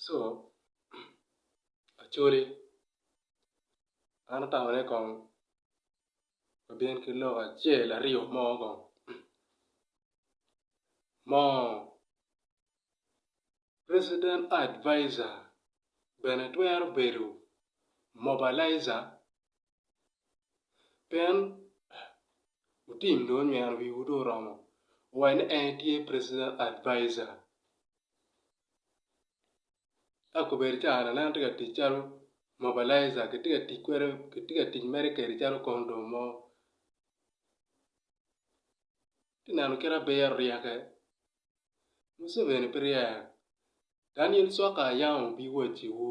So Acholi an atamo ni kong wabin ki lok acel aryo mo kong moo president advisor bene twero bedo mobilizer pien wutim dong onyweno wiwu dong oromo owaco ni en etye president advisor ka obedo caa ni aneno tye ka tic calo mobilizer kitye ka tic kwede kitye ka tic mere kwede calo kondom mo atye ka neno kit abiro ryeke Museveni pe ryek Daniel Coka yam obiwacciwu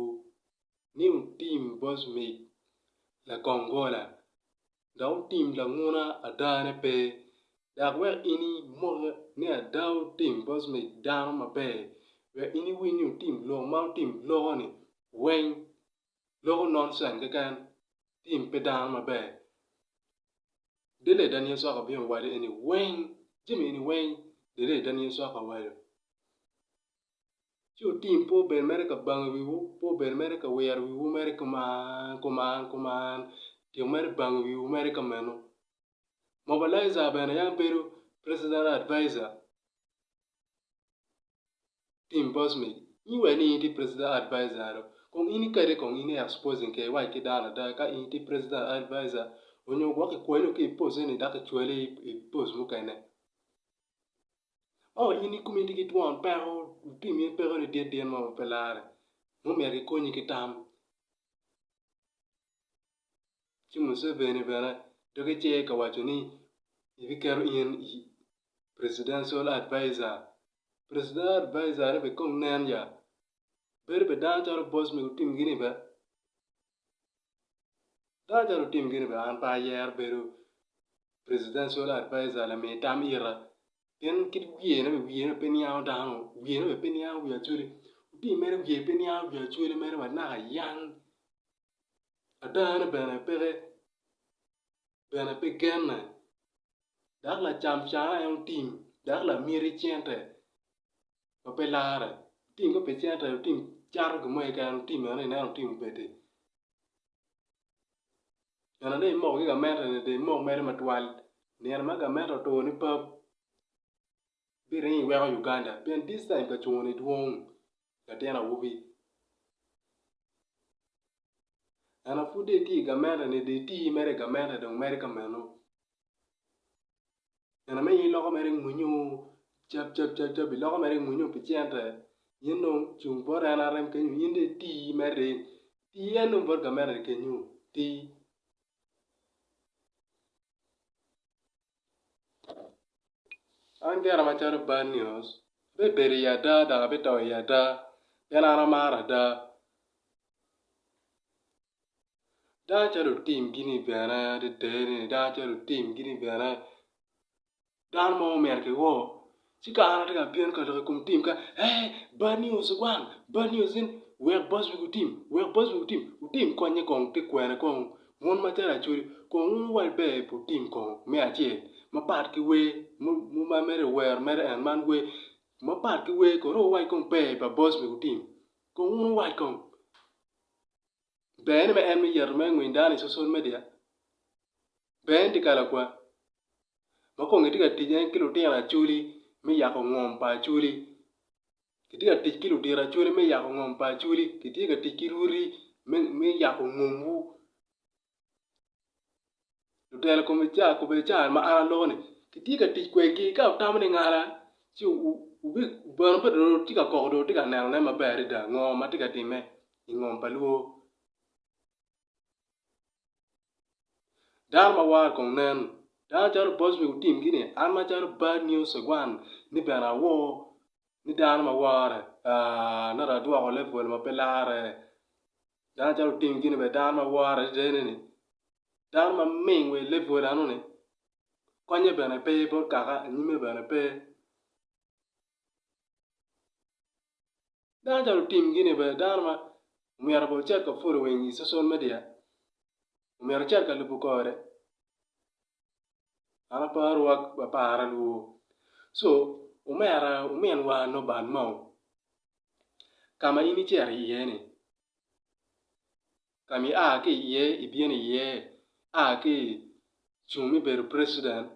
ni wutim bocmic lakongola dok wutim languna adane pe dok wek in imoke ni ada wutim bocmic dano maber wek in iwiny ni wutim lok ma wutim loko-ni weng loko noncen keken tim pe dano maber. Dele Daniel Coka obino owaco eni weng jami eni weng dele Daniel Coka owaco. Ci otim pe obed mere ka bango wiwu, pe obed mere ka wiro wiwu mere kuman kuman kuman tyeko mere bango wiwu mere ka meno. Mobilizer bene yam bedo president advisor Tim Bosmic in iwaco ni in itye president advisor do kong in ikati kong in i exposing kede iwac ki dano ada ka in itye president advisor onyo gwok kikwanyo ki i post eni dok kicwali i post mukene. Oh in ikomi itye ki twon peko otim in pekoni dit dit mo ma pe lare ma omyero kikonyi ki tam ci Museveni bene doge ce ka waco ni ebiketo in i presidential advisor, presidential advisor ni bene kong nen ya bedo pa dano calo boss mego otim gini bene dano calo otim gini bene an pe ayero bedo presidential advisor lami tam ira pien kit wiye ne wiye ne pe niango dano wiye ne bene pe niango wi acholi otim mere wiye pe niango wi acholi mere wa naka yang adane bene peke bene pe genne dok lacam cana en otim dok lamiti cente ma pe lare otim ka pi cente otim cato gin mo keken otim eno ineno otim obedi Nino dong imoko ki gamente ni dong imok mere matwal nino ma gamente otur ni pap biringo iweko Uganda pien this time ka cungo ni dwong latin awobi ento pud dong itye i gamente ni dong iti mere i gamente dong mere ka meno Nino ma in iloko mere ngunyu cap cap cap cap iloko mere ngunyu pi cente in dong cung bot en arem kenyu in dong iti mere ti en dong bot gamente kenyu ti. An gira macalo bad news abibedo i ada dok abito i ada pien an amaro ada. Dano calo otim gini bene adada dano calo otim gini bene dano mo myero ki wor ci ka an atye ka bino ka lok i kom tim kany ee bad news ogwang bad news in wek boss wigi otim wek boss wigi otim otim konye kong ki kwene kong wun macalo acholi kong wun wuwac ber pi otim kong me acel mapat ki wer ma mere owero mere en man wer mapat ki wer kono wuwac kong ber pa boss wigi otim kong wun wuwac kong. Ber ni me en me yeto me ngwiny dano i social media? Ber ni tye kalakwa ma kong kitye ka tic en ki lutino acholi me yako ngom pa acholi kitye ka tic ki ludito acholi me yako ngom pa acholi kitye ka tic ki rwodi me yako ngomwu Lutelo kome ca kome ca ma an aloko ni kitye ka tic kwedgi ka wutamo ni ngala ci bene dong wutye ka koko dong wutye ka nenone maber adada ngo ma tye ka timme i ngom pa lwor dano ma woro kong nen dano calo Bosmic otim gini an macalo bad news ogwan ni bene awor ni dano ma wore aa nongo dong adwoko level ma pe larre. Dano calo otim gini bene dano ma woro adada eni dano ma ming wa i level eno ni konye bene pe bot kaka anyime bene pe dano calo otim gini bene dano ma myero bene ocit ka following i social media myero ocit ka lubo kore an aparo wa apara lwor co omera ominwa Norbert Mao. Ka ma in icito iye-ni, ka ma ia ki iye ibino iye, ia ki i cung me bedo president,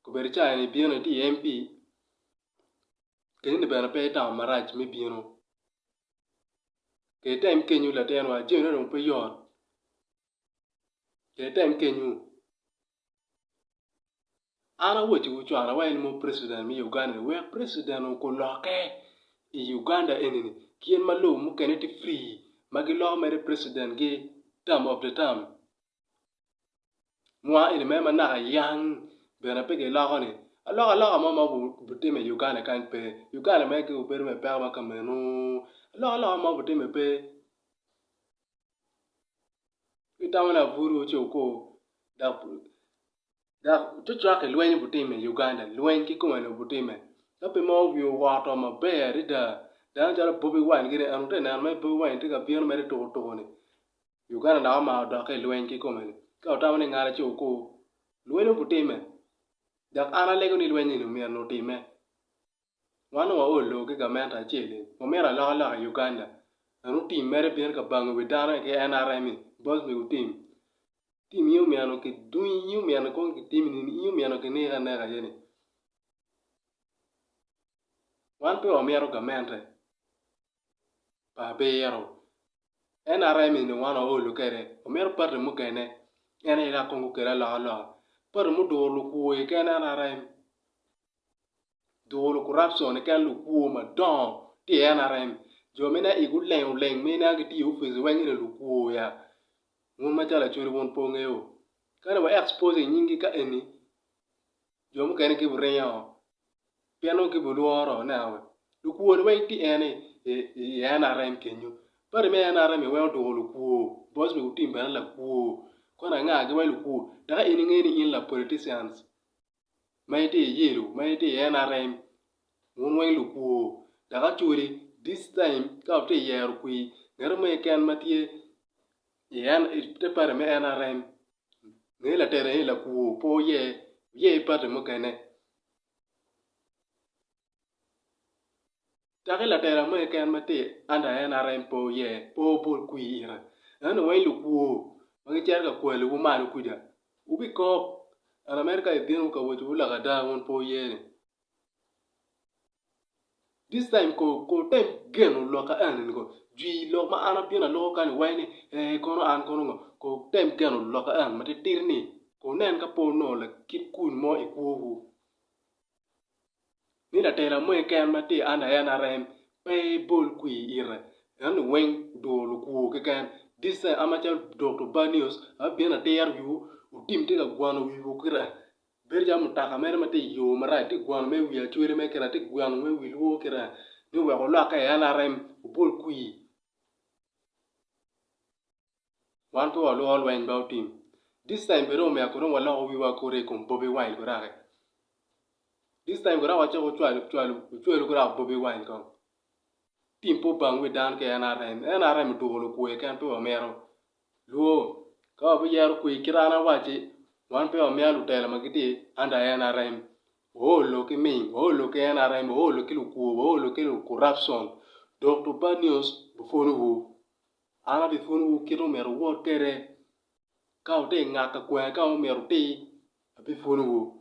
obedo ca-ni ibino itye i MP, kenyo-ni bene pe itamo marac me bino. Kede item kenyo latinwa jamine dong pe yot, kede item kenyo. An awacciwu con awaco ni mo president me Uganda ni wek president olokke i Uganda eni-ni kit ma lobo mukene tye free ma giloko mere president gi term of the term mwa eni mere ma naka yang bene pe giloko ni alokaloka mo ma obitime i Uganda kany pe Uganda mere gibedo me peko ma ka meno alokaloka mo obitime pe. Gitamo ni aburu ci okur dok dok cocok i lweny obitime i Uganda lweny kikome-ni obitime ka pe mo wiye owoto maber adada dano calo Bobi Wine gini en wutye ka neno mere Bobi Wine tye ka bino mere tuko tuko-ni Uganda dok omako dokke i lweny kikome-ni ka wutamo ni ngala ci okur lweny obitime dok an alego ni lweny eni myero otime. Wan dong waol loo ki gamente acel-li, wamito alokaloka i Uganda. Ento tim mere bino ka bango wi dano ki NRM-mi, boss mego tim. Tim in omyero kidunyi, in omyero kong kitimi nini, in omyero kineki aneka aye ni. Wan pe wamito gamente pa abiro. NRM eni wan waolo kwede, wamito pati mukene en aye dok kong gukel alokaloka. Pati muduro lukwor keken NRM. Duru corruption keken lukwo madongo tye i NRM jo ma ineno igi oleng oleng ma ineno gitye i opic weng eni lukwo ya wun macalo acholi wun pe wungeyo kadi wa exposing nyinggi ka eni jo mukene gibiringo pien nongo gibilworo ineno lukwo ni weng tye en i NRM kenyo pati me NRM weng oduro lukwo boss me otim bene lakwo kono anga gi weng lukwo dok in ingeyo ni in la politicians ma itye i yelo ma itye i NRM wun weng lukwo dok actually this time ka wutye ka yero kwir ngat mo keken ma tye i te pati me NRM nge latere ni lakwo pe wuyer wuyer pati mukene Dok latela mo keken ma tye under NRM pe oye pe obol kwir ite ento weng lukwo ma gicito ka kwalowu malo kuca wubikok and America ibino ka wacowu lok ada wun pe wuye ni this time ko wutem geno lok eni ko jwi lok ma an abino aloko kany weng ni ee kono an kono ngo ko wutem geno lok eni matitidi ni ko wunen ka pe wunongo lakit kuc mo i kwowu. Ni latela mo keken ma tye i under NRM pe ibol kwir ite ento weng duro lukwo keken this time an macalo Dokto Barnios abino atiro wiwu otim tye ka gwano wiwu kite bedo calo mutoka mere ma tye i yo marac tye ka gwano mere wi acwele mere kite tye ka gwano mere wi lwor kite ni wek olokke i NRM obol kwir. Wan pe walworo lweny ba otim. This time bene omyero kono waloko wiwa kore i kom Bobi Wine gurake. This time gurake wacako cwalo cwalo ocwalo gurako Bobi Wine kong. Tim pe obang wi dano ki NRM. NRM odwogo lukwo keken pe wamito. Lwor ka wabiyero kwe kit an awaci wan pe wamito lutela ma gitye under NRM. Waolo ki ming, waolo ki NRM, waolo ki lukwo, waolo ki lu corruption. Dokto Bad News bupwonyowu. An abipwonyowu kit ma omyero wuwot kwede, ka wutye ka ngak kakwer ka ma omyero wutir, abipwonyowu.